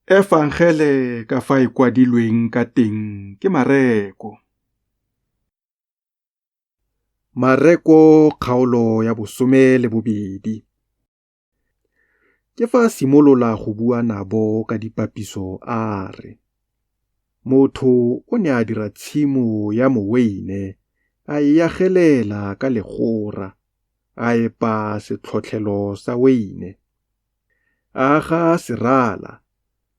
Efangele ka fa e kwadilweng ka teng ke Mareko. Mareko kgaolo ya 12. Ke fa a simolola go bua nabo ka dipapiso a re, Motho o ne a dira tshimo ya moweine, a e agelela ka legora, a epa setlhotlhelo sa weine, a aga serala,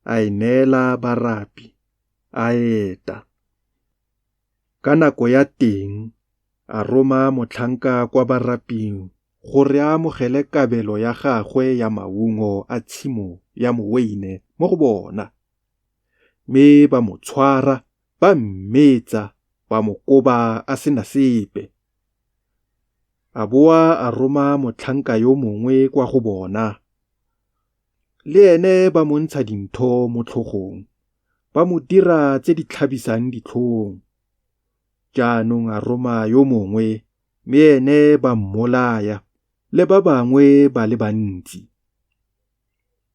a e neela barapi, a eta. Ka nako ya teng a roma motlhanka kwa baraping gore a amogele kabelo ya gagwe ya maungo a tshimo ya moweine mo go bona. Mme ba mo tshwara, ba mmetsa, ba mo koba a se na sepe. A boa a roma motlhanka yo mongwe kwa go bona, le ene ba mo ntsha dintho mo tlhogong, ba mo dira tse di tlhabisang ditlhong. Jaanong a roma yo mongwe, mme ene ba mmolaya, le ba bangwe ba le bantsi.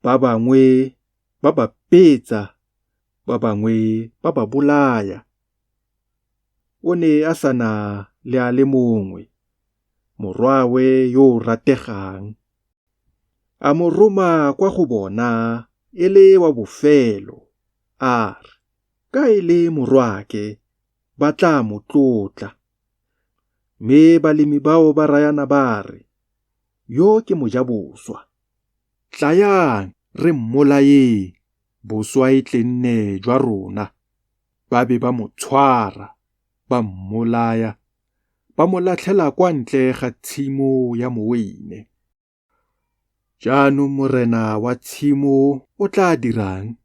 Ba bangwe ba ba betsa, ba bangwe ba ba bolaya. O ne a sa na le a le mongwe, morwawe yo o rategang. A mo roma kwa go bona e le wa bofelo, a re, Ka e le morwaake, ba tla mo tlotla. Mme balemi bao ba rayana ba re, Yo ke mojaboswa. Tlayang re mmolayeng, boswa e tle nne jwa rona. Ba be ba mo tshwara, ba mmolaya, ba mo latlhela kwa ntle ga tshimo ya moweine. Jaanong morena wa tshimo o tla dirang?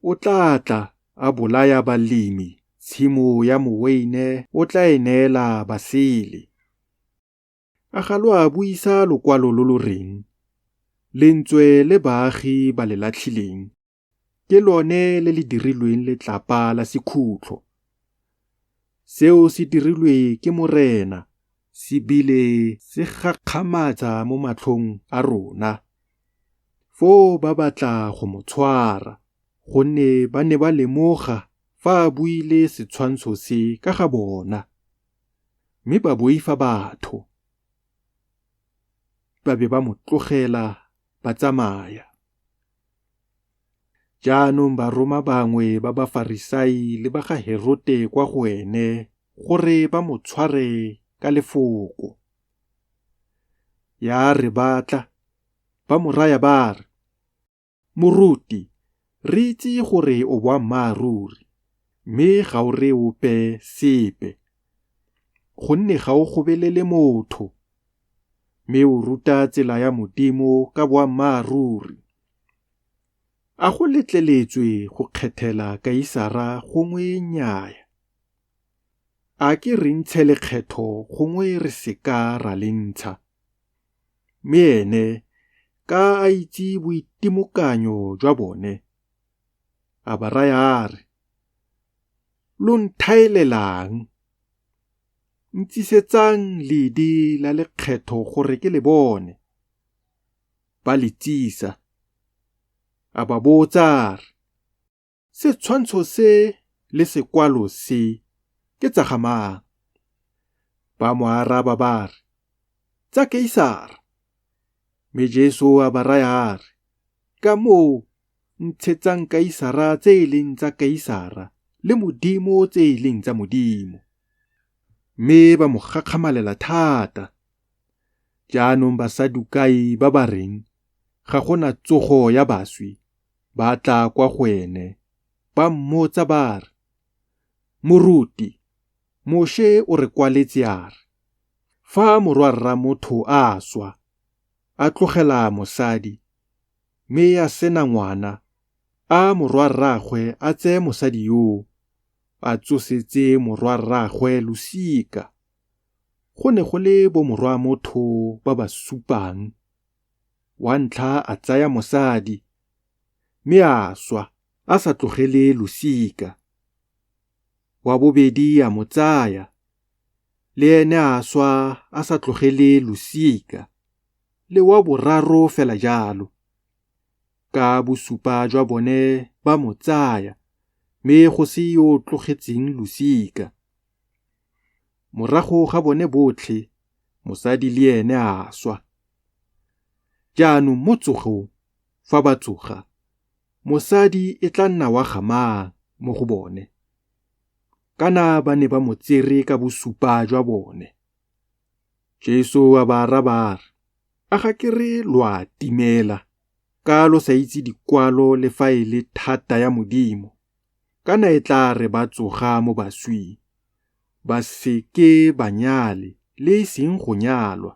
O tla tla a bolaya balemi, tshimo ya moweine o tla e neela ba sele. A ga lo a buisa lokwalo lo lo reng, Lentswe le baagi ba le latlhileng, ke lone le le dirilweng letlapa la sekhutlo. Seo se dirilwe ke Morena, se bile se gakgamatsa mo matlhong a rona. Foo ba batla go mo tshwara, gonne ba ne ba lemoga fa a buile setshwantsho se ka ga bona. Mme ba boifa batho, ba be ba mo tlogela ba tsamaya. Jaanong ba roma bangwe ba Bafarisai le ba ga Herote kwa go ene gore ba mo tshware ka lefoko. Ya re ba tla, ba mo raya ba re, Moruti, re itse gore o boammaaruri, mme ga o reye ope sepe, gonne ga o gobelele motho, mme o ruta tsela ya Modimo ka boammaaruri. A go letleletswe go kgethela Kaisara gongwe nnyaya? A ke re ntshe lekgetho gongwe re se ka ra le ntsha? Mme ene, ka a itse boitimokanyo jwa bone, a ba raya a re, Lo nthaelelang? Ntsisetsang ledi la lekgetho gore ke le bone. Ba le tsisa. A ba botsa a re, Setshwantsho se le sekwalo se ke tsa ga mang? Ba mo araba ba re, Tsa Kaisara. Mme Jesu a ba raya a re, Ka moo ntshetsang Kaisara tse e leng tsa Kaisara le Modimo tse e leng tsa Modimo. Mme ba mo gakgamalela thata. Jaanong Basadukai ba ba reng ga go na tsogo ya baswi ba tla kwa go ene, ba mmotsa ba re, Moruti, Moshe o re kwaletse a re, Fa morwa-rra-motho a swa, a tlogela mosadi, mme a se na ngwana, a morwa-rraagwe a tseye mosadi yoo, a tsosetse morwa-rraagwe losika. Go ne go le bomorwa-motho ba ba supang. Wa ntlha a tsaya mosadi, mme a swa a sa tlogele losika. Wa bobedi a mo tsaya, le ene a swa a sa tlogele losika, le wa boraro fela jalo. Ka bosupa jwa bone ba mo tsaya, mme go se yo o tlogetseng losika. Morago ga bone botlhe, mosadi le ene a swa. Jaanong mo tsogong, fa ba tsoga, mosadi e tla nna wa ga mang mo go bone? Kana ba ne ba mo tsere ka bosupa jwa bone. Jesu a ba araba a re, A ga ke re lo a timela, ka lo sa itse dikwalo le fa e le thata ya Modimo? Kana e tla re ba tsoga mo baswing, ba se ke ba nyale le e seng go nyalwa,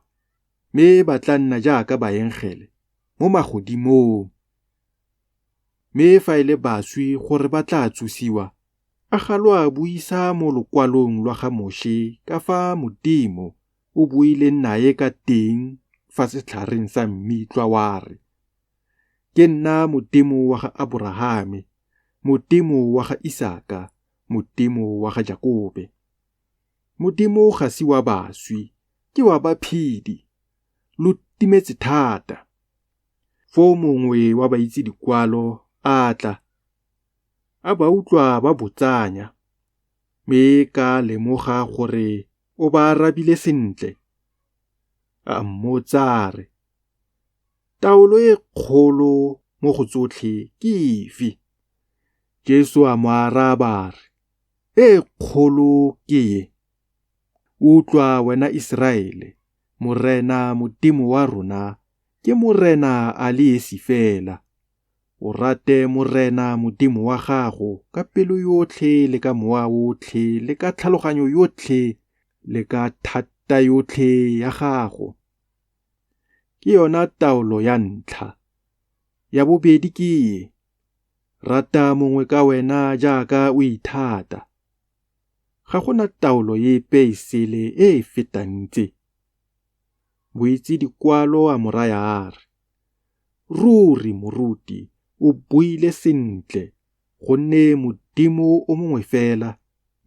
mme ba tla nna jaaka baengele mo magodimong. Mme fa e le baswi gore ba tla tsosiwa, a ga lo a buisa mo lokwalong lwa ga Moše ka fa Modimo o buileng nae ka teng fa setlhareng sa mmitlwa wa re, Ke nna Modimo wa ga Aborahame, Modimo wa ga Isaka, Modimo wa ga Jakobe. Modimo ga se wa baswi, ke wa baphedi. Lo timetse thata. Foo mongwe wa baitse dikwalo a tla, a ba utlwa ba botsanya, mme ka lemoga gore o ba arabile sentle, a mmotsa a re, Taolo e kgolo mo go tsotlhe ke efe? Jesu a mo araba a re, E kgolo ke e, Utlwa wena Iseraele, Morena Modimo wa rona ke Morena a le esi fela. O rate Morena Modimo wa gago ka pelo yotlhe le ka mowa otlhe le ka tlhaloganyo yotlhe le ka thata yotlhe ya gago. Ke yona taolo ya ntlha. Ya bobedi ke e, rata mongwe ka wena jaaka o ithata. Ga go na taolo epe e sele e e fetang tse. Moitse dikwalo a mo raya a re, Ruri moruti o buile sentle, gonne Modimo o mongwe fela,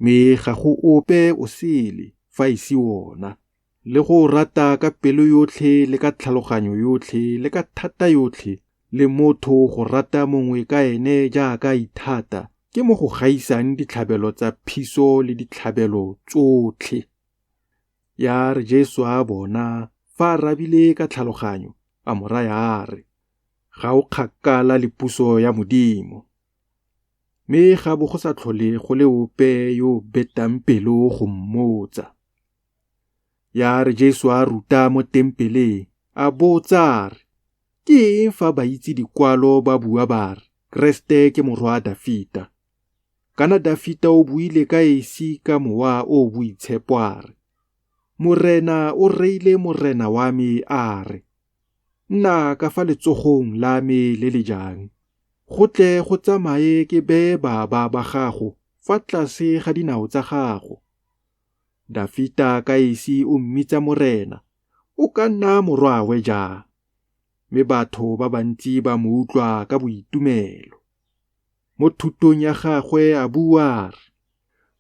mme ga go ope o sele fa e se ona. Le go rata ka pelo yotlhe le ka tlhaloganyo yotlhe le ka thata yotlhe, le motho go rata mongwe ka ene jaaka a ithata, ke mo go gaisang ditlhabelo tsa phiso le ditlhabelo tsotlhe. Ya re Jesu a bona fa a arabile ka tlhaloganyo, a mo raya a re, Ga o kgakala le puso ya Modimo. Mme ga bo go sa tlhole go le ope yo o betang pelo go mmotsa. Ya re Jesu a ruta mo tempeleng, a botsa a re, Ke eng fa baitse dikwalo ba bua ba re, Kreste ke morwa Dafita? Kana Dafita o buile ka esi ka mowa o o boitshepo a re, Morena o reile Morena wa me a re, Nna ka fa letsogong la me le le jang, go tle go tsamaye ke beye baba ba gago fa tlase ga dinao tsa gago. Dafita ka esi o mmitsa Morena, o ka nna morwawe jang? Mme batho ba bantsi ba mo utlwa ka boitumelo. Mo thutong ya gagwe a bua a re,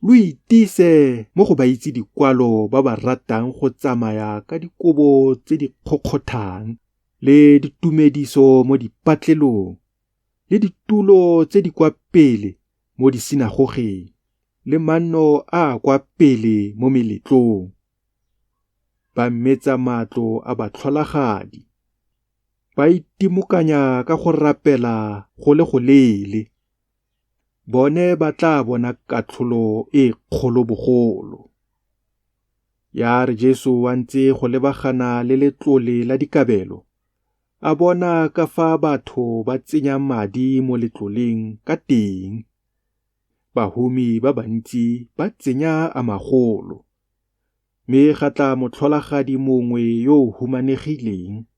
Lo itise mo go baitse dikwalo ba ba ratang go tsamaya ka dikobo tse di kgokgothang, le ditumediso mo dipatlelong, le ditulo tse di kwa pele mo disinagogeng, le manno a kwa pele mo meletlong. Ba metsa matlo a batlholagadi, ba itimokanya ka go rapela go le goleele. Bone ba tla bona katlholo e kgolo bogolo. Ya re Jesu a ntse go lebagana le letlole la dikabelo, a bona ka fa batho ba tsenya madi mo letloleng ka teng. Bahumi ba bantsi ba tsenya a magolo. Mme ga tla motlholagadi mongwe yo o humanegileng,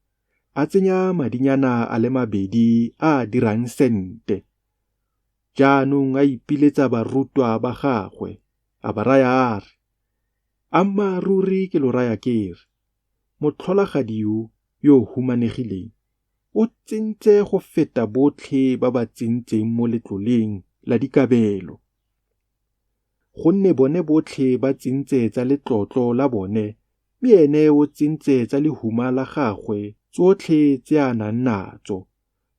a tsenya madinyana a le mabedi a a dirang sente. Jaanong a ipiletsa barutwa ba gagwe, a ba raya a re, Ammaaruri ke lo raya ke re, motlholagadi yo yo humanegileng o tsentse go feta botlhe ba ba tsentseng mo letloleng la dikabelo. Gonne bone botlhe ba tsentse tsa letlotlo la bone, mme ene o tsentse tsa lehuma la gagwe tsotlhe tse a nang natso,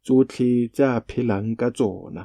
tsotlhe tse a phelang ka tsona.